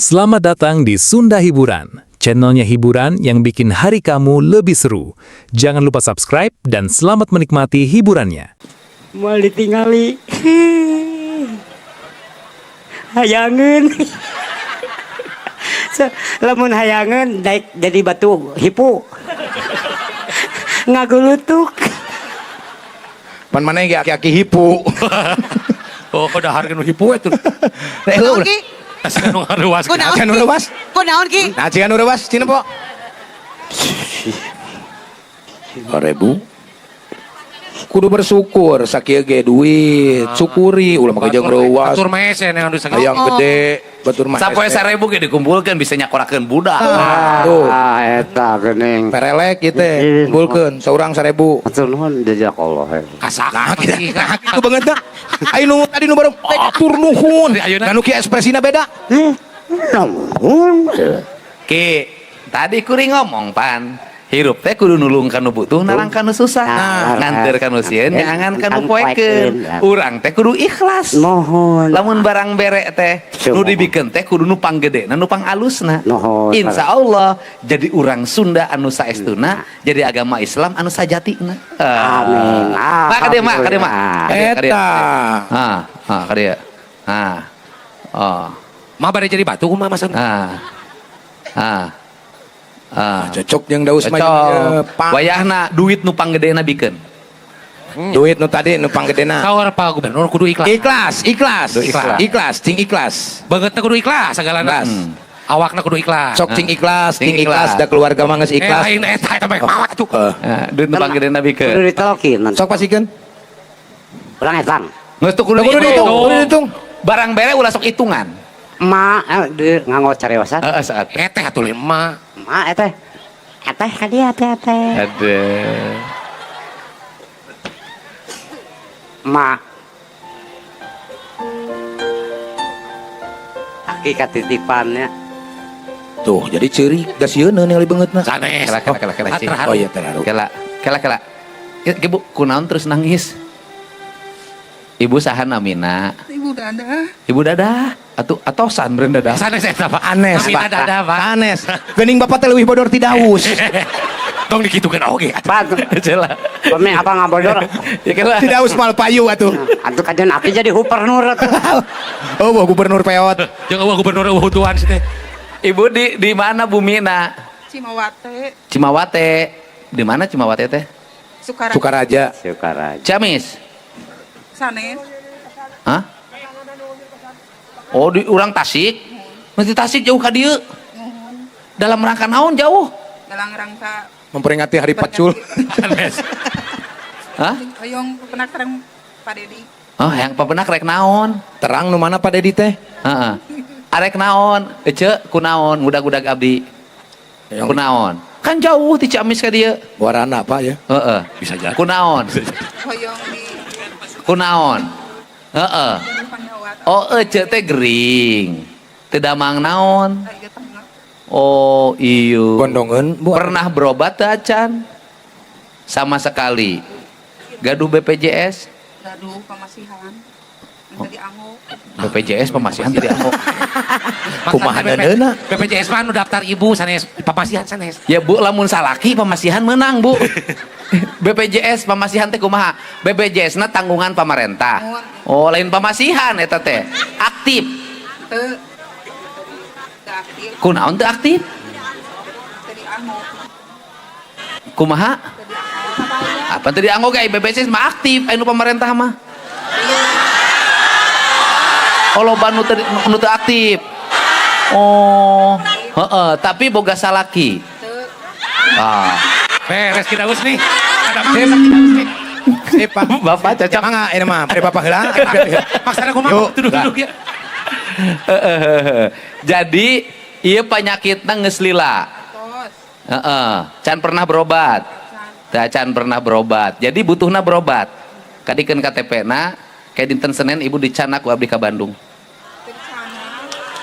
Selamat datang di Sunda Hiburan, channelnya hiburan yang bikin hari kamu lebih seru. Jangan lupa subscribe dan selamat menikmati hiburannya. Moal ditingali. Hayangeun. Lamun hayangeun daek jadi batu hipu. Ngagulutuk. Pan mana ge aki-aki hipu. Oh, dahar nu hipu eta. Teh Kunaon Ki? Asian nu ngaruas. Kunaon Acan nu Ki? reuwas. Kunaon Ki? Nah, cian nu reuwas, cina po. 1000. Kudu bersyukur sakieu ge duit, syukuri ulah make jeung reuwas. Batur mah hese neangan duit sakieu. Hayang gede, batur mah. Sapoe hese. 1000 ge dikumpulkeun bisa nyakorakeun budak. Tuh, Ah, eta geuning. perelek ieu teh, kumpulkeun saurang 1000. Hatur nuhun jazakallah. Kasak. Nah, gitu, nah, gitu banget dah. Ayo nu tadi nu bareng atur nuhun. Ayeuna. Dan nu kieu ekspresina beda. Nuhun. Ki, tadi kuring ngomong pan. Hirup teh kudu nulung ka nu butuh, narang ka nu susah. Nah. Nganteur ka nu sieun, nyangan ka nu poekeun. Urang teh kudu ikhlas. Mohon. Lamun barang bere teh nu dibikeun teh kudu nu panggedena, nu pangalusna. Nuhun. Insya Allah jadi urang Sunda anu saestuna, jadi agama Islam anu sajatina. Amin. Mak ka dieu mak, ka dieu mak. Ka dieu, ka dieu. Eta. Ah, ah, ka dieu. Ah. Oh. Mah bade jadi batu kumaha maksudna? Ah. Ah. Ah. Cocok jeung Daus mah Cocok. pang. Wayahna duit nu panggedena bikeun. Duit nu tadi nu panggedena. Saur Pak Gubernur kudu ikhlas. Ikhlas, ikhlas, Ikhlas. ikhlas, cing ikhlas. Bangetna kudu ikhlas sagalana. Ikhlas. Awakna kudu ikhlas. Sok cing ikhlas, Cing cing ikhlas, ikhlas. da keluarga mah geus Eh, ikhlas. lain eta eta mah mawa atuh. Eh, Ah, duit nu panggedena Kudu bikeun. ditelokin. Sok pasikeun. Urang etang. Geus tuh kudu Kudu dihitung, dihitung. kudu dihitung. Barang bere ulah sok hitungan. Ma, di nganggo cariosan. Heeh, saat. Eteh atuh lain mah. Ma, eteh. Eteh ka dia teh eteh. Aduh. Ma. Aki katitipannya. Tuh, jadi ceurik da sieun ningali beungeutna. Sanes. Kela kela kela kela. Ah, terharu. Oh iya terharu. Kela kela kela. Ibu kunaon terus nangis? Ibu saha namina? Ibu Dada. Ibu Dadah atau atosan beren Dadah. Sanes eta Pak. Anes, Namina Pak. Dadah, Pak. Anes. Geuning bapak teh leuwih bodor ti Daus. Tong dikitukeun oge atuh. Pak, Cela. pemi apa ngabodor? Ya kela. Ti Daus mal payu atuh. Atuh kajian aki jadi gubernur atuh. Oh, wah, gubernur peot. Jeung eueuh gubernur eueuh hutuan sih teh. Ibu di mana bumina? Cimawate. Cimawate. Di mana Cimawate teh? Sukaraja. Sukaraja. Sukaraja. Ciamis. Sanes. Hah? Oh, di urang Tasik. Mesti Tasik jauh ka dieu. Dalam rangka naon jauh? Dalam rangka Memperingati Hari Pacul. Sanes. Hah? Hoyong penak terang Pak Dedi. Oh, yang papenak rek naon? Terang nu mana Pak Dedi teh? Heeh. Arek naon? Ece kunaon ngudag-udag abdi. Kunaon? Kan jauh ti Ciamis ka dieu. Warana Pak ya. Heeh. Bisa jadi. Kunaon? Hoyong di Kunaon? Heeh. jadi panyawat. Oh, ece teh gering. Teu damang naon? Ieu tengah. Oh, iyo. Gondongeun, Bu. Pernah berobat teu acan? Sama sekali. Gaduh BPJS? Gaduh pamasihan. Teu dianggo. BPJS pemasihan teu dianggo. Kumaha deundeuna? BPJS mah nu daftar ibu sanes pamasihan sanes. Ya Bu, lamun salaki pamasihan menang, Bu. BPJS pamasihan teh kumaha? BPJS na tanggungan pamarentah. Oh, lain pamasihan eta teh. Aktif. Teu teu aktif. Kunaon teu aktif? Teu dianggo. Kumaha? Teu dianggo. Apa teu dianggo ge BPJS mah aktif anu pamarentah mah. Oh, loba nu teu aktif. Oh, heeh, tapi boga salaki. Teu Ah. Beres kita us nih. Ada Sip. nih. Sip, Pak. Bapak cocok. Mangga ini mah, bari bapak heula. Maksana kumaha Yuk. duduk-duduk ya. Jadi ieu panyakitna geus lila. tos. Heeh, can pernah berobat. Can. Teu can pernah berobat. Jadi butuhna berobat. Kadikeun KTP-na, kayak dinten Senin ibu dicanak ku abdi ka Bandung. Teu dicana.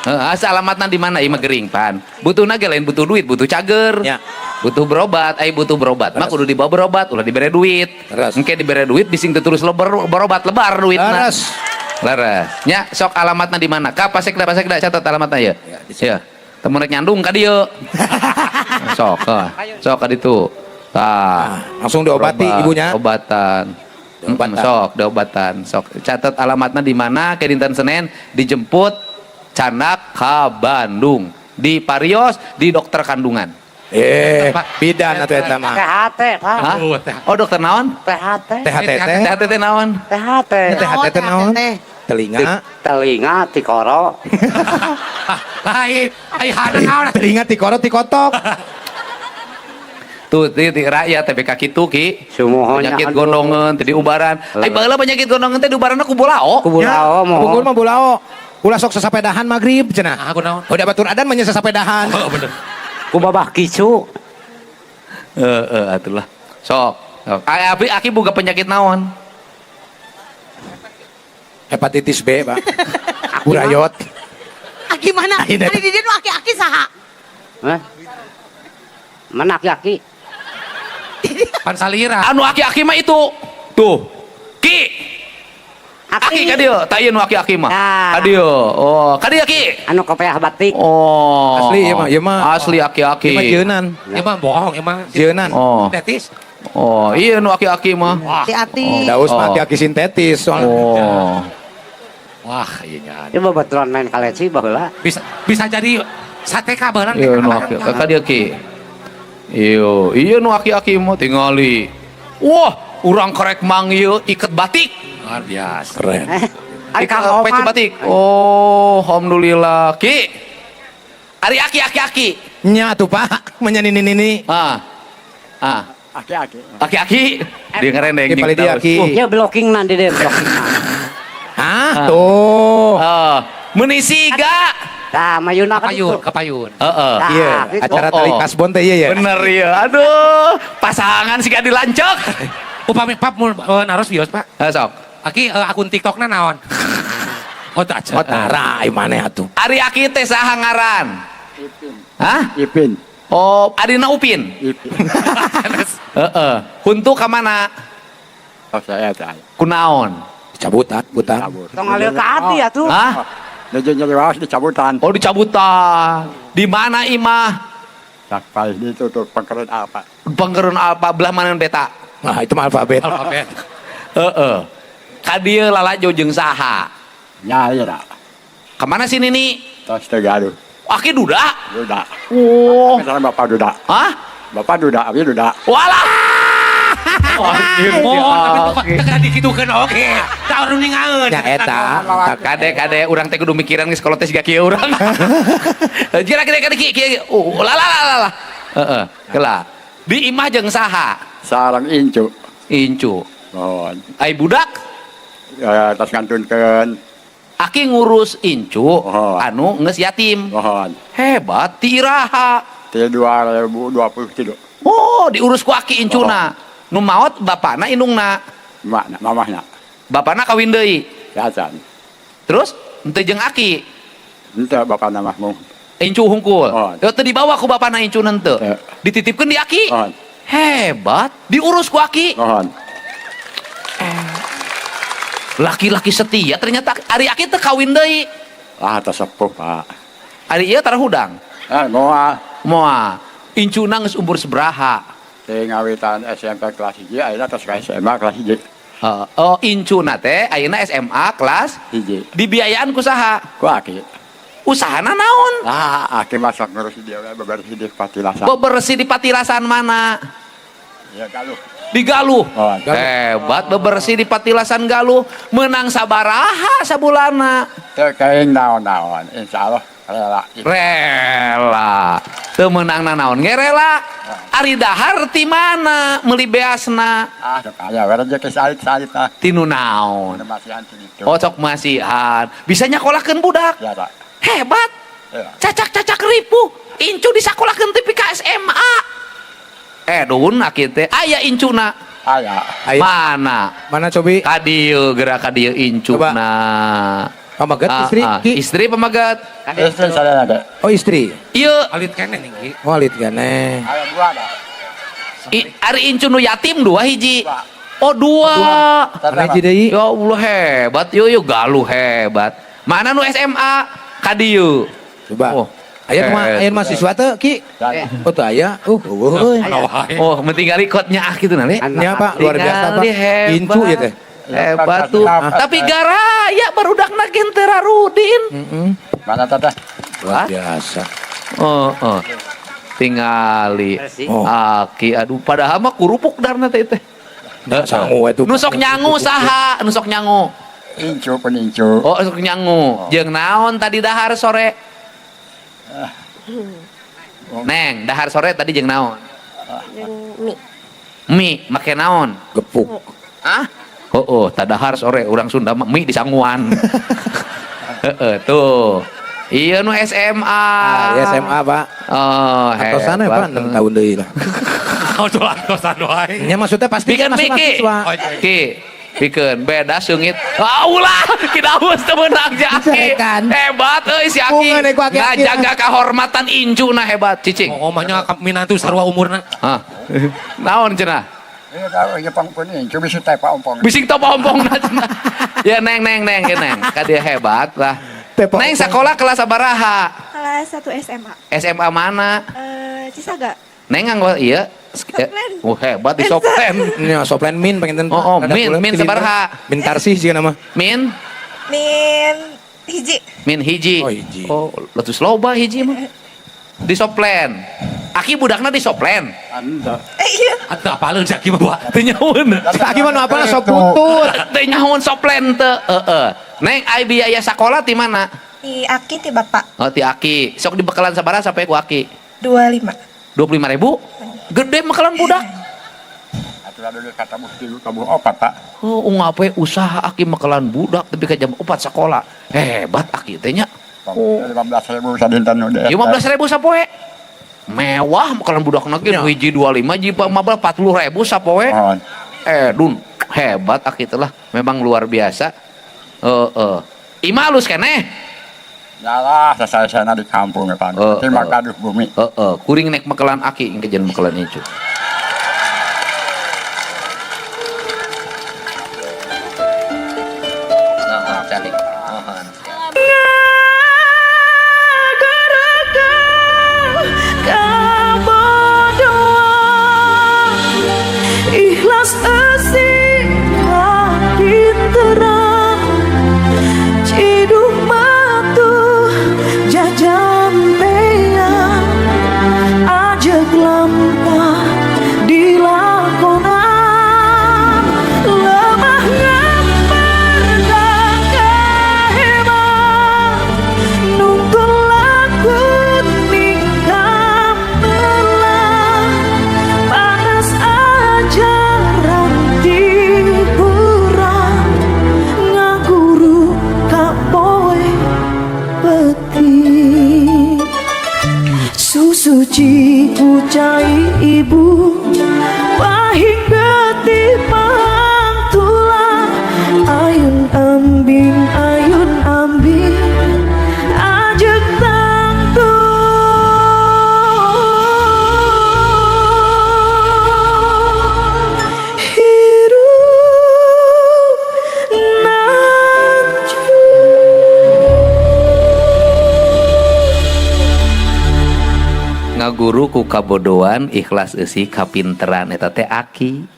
Heeh, asa alamatna di mana? Ieu mah gering pan. Butuhna ge lain butuh duit, butuh cager. Ya. Butuh berobat, ai butuh berobat. Mah kudu dibawa berobat, ulah dibere duit. Leres. Engke dibere duit bising teu terus lo berobat lebar duitna. Leres. Leres. Nya sok alamatna di mana? Ka Pasekda, Pasekda catat alamatna ya. Ya. Temu rek nyandung ka dieu. Sok, heuh. Sok ka ditu. Tah. Langsung diobati Berobat, ibunya. Obatan. Diobatan. Sok, diobatan. Sok catat alamatna di mana ke dinten Senin dijemput canak ka Bandung. Di Parios di dokter kandungan. Bidan atuh eta mah. THT, Pak. Hah? Oh, dokter naon? THT. THT teh. THT teh naon? THT. THT teh naon? Telinga. Telinga tikoro. Lain. Ai hana naon. Telinga tikoro tikotok. Tuh, di rakyat TBK kitu ki. Sumuhun Penyakit gondongan teh diubaran. Ai baheula penyakit gondongan teh diubaranna ku bolao. Ku bulao Pukul mohon. mah bulao. Ulah sok sasapedahan magrib cenah. Ah, aku naon? Udah batur adan mah nya sasapedahan. Oh, bener. Ku babah kicu. Heeh, atulah. Sok. Sok. Ai aki, aki boga penyakit naon? Hepatitis B, Pak. Burayot. Aki mana? Ayeuna. Ari di dieu nu aki-aki saha? Hah? Mana aki-aki? Pan salira. Anu aki-aki mah itu. Tuh. Ki. Aki ka dieu, tah ieu nu aki-aki mah. Nah. Ka dieu. Oh, ka dieu ki. Anu kopiah batik. Oh. Asli, ieu mah, ieu mah. Asli aki-aki. Ieu mah jeunan. Ieu mah bohong, ieu mah. Jeunan. Oh. Sintetis. Oh, iya nu aki-aki mah. Wah. Hati-hati. Daus mah Oh. aki-aki sintetis soalnya. Oh. Wah, iya nya. Ieu babaturan main kaleci baheula. Bisa bisa jadi sateka baheula. Iya nu aki, ka dieu ki. Iya, iya nu aki-aki mah tingali. Wah, urang kerek mang ieu iket batik. Luar biasa. Keren. Ari Iket Kang peci Oman. batik. Oh, alhamdulillah. Ki. Ari aki aki aki. Nya tuh Pak, menyanini nini. Ah. Ah. Aki-aki. Aki-aki. Dia ngerendeng. Ki, paling dia aki. Ya blocking nanti deh blocking. Hah? Tuh. Ah, meuni siga. Tah mayuna kan Kapayun, itu. kapayun. Heeh. Tah, Iya, gitu. acara Oh, tali oh. kasbon teh iya ya. Bener ya. Aduh, pasangan siga dilancok. Upami Pak mun naros bios, Pak. Ah, sok. Aki akun TikTokna naon? Oh, tak aja. Oh, tara, ai maneh atuh. Ari aki teh saha ngaran? Hah? Ipin. Oh, adina Upin. Ipin. Heeh. Huntu ka mana? Oh, saya saya. Kunaon? Cabutan, butan. Cabut. Tong ngalir ka ati atuh. Hah? Dia jadi dicabutan. Oh, dicabutan. Di mana imah? Sampai ditutup pengkeren apa? Pengkerun alpa belah mana beta? Nah, itu mah alfabet. Alfabet. Heeh. Ka dieu lalajo jeung saha? Nyai lah. Kemana sini nih? Terus tegaduh. Aki duda. Duda. Oh. Misalnya bapak duda. Hah? Bapak duda, abi duda. Walah. Oh, tapi tuh kok teu dikitukeun oge. Da urang ningaeun. Nya eta. Kade kade urang teh kudu mikiran geus kalau teh siga kieu urang. Kira kira kira kieu kieu. Oh, la la la la la. Heeh, kela. Di imah jeung saha? Sarang incu. Incu. Mohon. Ai budak Ya, tas ngantunkeun. aki ngurus incu Oh. anu geus yatim. Mohon. Hebat ti iraha. Ti 2023. Oh, diurus ku aki incuna. Nu maot bapana indungna. Makna, mamahna. Bapana kawin deui. Yacan. Terus henteu jeung aki. Ente bapak namahmu. Incu hungkul. Oh. Teu dibawa ku bapana incu henteu. Teu. Dititipkeun di aki. Mohon. Hebat, diurus ku aki. Mohon. Laki-laki setia ternyata ari aki teu kawin deui. Ah, tas sepuh, Pak. Ari ieu tara hudang. Eh, moal. Moal. Incuna geus umur sabaraha? Ti ngawitan SMP kelas 1, ayeuna tos ka SMA kelas 1. Oh, incuna teh ayeuna SMA kelas Hiji. dibiayaan ku saha? Ku aki. Usahana naon? Ah, aki masak ngurus dia we bebersih di patilasan. Bebersih di patilasan mana? Ya galuh. Di Galuh. Oh, Hebat bebersih di patilasan Galuh, menang sabaraha sabulana. Teu kaing naon-naon, insyaallah rela. Rela. Teu meunang nanaon ge rela. Ari dahar ti mana meuli beasna? Ah, sok aya we rezeki salit-salit ah. Tinu naon? Masihan ti ditu. Oh, sok masihan. Bisa nyakolakeun budak. Ya, Pak. Hebat. Ya. Cacak-cacak ripuh. Incu disakolakeun tepi ka SMA. Daun aki teh aya incuna. Aya. Aya. Mana? Mana cobi? Ka dieu geura ka dieu incuna. Pamaget Ah, istri? ah. Ki? Istri pamaget. Istri saya ada. Oh, istri. Ieu Alit keneh nih, Ki. Oh, alit keneh. Aya dua dah. ari incu nu yatim dua hiji. Dua. Oh, dua. Mana hiji deui? Ya Allah hebat, yo yo galuh hebat. Mana nu SMA ka dieu? Coba. Oh. Aya mah aya mahasiswa teu Ki? Oh teu aya. Eueuh euy. Oh, mentinggali kotnya ah gitu nale. Nya Pak, luar biasa Pak. Tingali hebat. Incu ya teh. Hebat tuh. Tapi garaya barudakna gen teu rarudin. Mana teteh? Luar biasa. Oh, oh. Tingali. Oh. Aki aduh padahal mah kurupuk darna teh teh. Sangu we tuh. Nu sok nyangu saha? Nu sok nyangu. Incu pun incu. Oh, sok nyangu. Jeung naon tadi dahar sore? Neng, dahar sore tadi jeung naon? Jeung mie. Mie, make naon? Gepuk. Hah? Oh, oh, tadahar sore urang Sunda mah mie disanguan. Heeh, tuh. Iya nu SMA. Ah, ya SMA Pak. Oh, Atosan ya Pak, hebat. 6 tahun deui lah. Oh, tuh atosan wae. Nya maksudnya pasti Pikeun kan masuk mie, Ki. mahasiswa. Ki, pikeun beda seungit. Ah, ulah, kita haus teu meunang si Aki. Dicarekan. Hebat euy si Aki. Bunga ku aki-aki. Ngajaga kehormatan incuna hebat, cicing. Oh, omahnya minantu sarua umurna. Hah. Naon cenah? Ini tahu ini pang pun incu bisa tepa ompong. Bising topo ompongna cenah. Ya neng neng neng ya, neng. Ka dia hebat lah. Tepa Neng ompong. sekolah kelas sabaraha? Kelas 1 SMA. SMA mana? Cisaga. Neng nganggo iya. Soplen. Oh hebat di Soplen. Nya soplen min pengen Oh, oh, min, min sabaraha? Min tarsih sih nama. Min Min hiji. min hiji. Oh, hiji. Oh, letus loba hiji mah. Di Soplen. Aki budakna di Soplen. Anda. Iya. Atuh apaleun si Aki mah buat. Teu nyahoeun. Aki mah nu apalna sok butut. Teu nyahoeun Soplen teu. Heeh. Neng ai biaya sakola ti mana? Di aki ti bapak Oh, ti Aki. Sok dibekalan sabaraha sampai ku Aki? 25. 25.000? Gede makalan budak. Atuh dulu kata bukti kamu opat Pak. Oh, ngapain usaha Aki makalan budak tapi ke jam 4 sekolah. Hebat Aki teh nya. Oh. 15.000 sadinten udah. 15.000 sapoe. Mewah makalan budak lagi Ya. hiji 25 hiji 15 40.000 sapoe. Mohon. Dun, hebat Aki teh lah. Memang luar biasa. Heeh. Ima alus keneh. Yalah, saya sana di kampung ya Pak. Oh, Terima oh. kasih bumi. Heeh, kuring nek makalan Aki engke jeung makalan incu. Nah, calik. Mohon. Ikhlas eusi kapinteran ciduh matuh jajan tea ajeg lampah dilakonan lemah ngamper kahebat nungtun lakun ningkam telah panas ajaran tiburan ngaguru kapoe peti susu ciku cai ibu pahing getih pang tulang ayun ambing ajeg tangtu hirup nanju. Ngaguru ku kabodoan ikhlas eusi kapinteran eta teh Aki.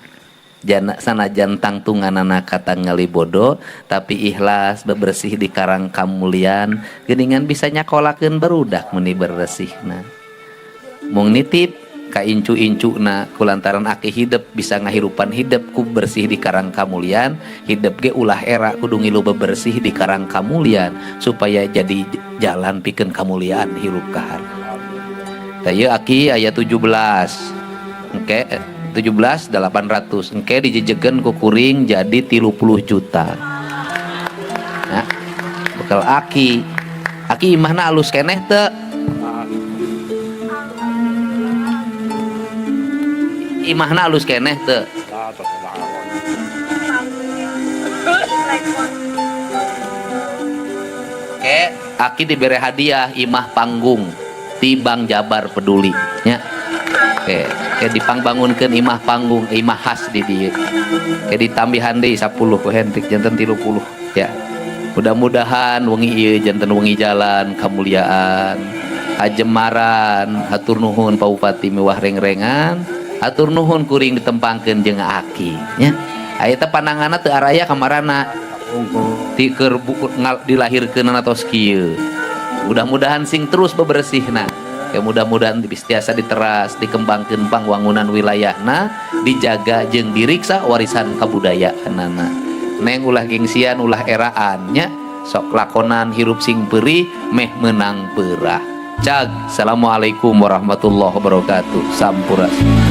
Jana sanajan tangtunganana katangali bodoh tapi ikhlas bebersih di karang kamulian geuningan bisa nyakolakeun barudak meuni beresihna. Mung nitip ka incu-incuna kulantaran Aki hidep bisa ngahirupan hidep ku bersih di karang kamulian hidep ge ulah era kudu ngilu bebersih di karang kamulian supaya jadi jalan pikeun kamuliaan hirup kahar. Tah ieu Aki aya 17. Engke 17 800. Engke dijejegeun ku kuring jadi 30 juta. Nah, bekal Aki. Aki imahna alus keneh teu? Imahna alus keneh teu? Oke, Aki dibere hadiah imah panggung ti Bank Jabar Peduli nya. Oke, ke dipangbangunkeun imah panggung, imah khas di dieu. Ke ditambihan deui 10 ku Hendrik janten 30 ya. Mudah-mudahan wengi ieu janten wengi jalan kemuliaan. Ajemaran, hatur nuhun Pak Bupati miwah rengrengan, hatur nuhun kuring ditempangkeun jeung aki nya. Aya teh pananganna teu araya kamarana. Ti keur dilahirkeunana tos kieu. Mudah-mudahan sing terus bebersihna. Ya mudah-mudahan tiasa diteras, dikembangkeun pangwangunan wilayahna, dijaga jeung diriksa warisan kabudayaanana. Neng ulah gengsian, ulah eraan nya. Sok lakonan hirup sing perih meh menang perah. Cag, assalamualaikum warahmatullahi wabarakatuh. Sampurasun.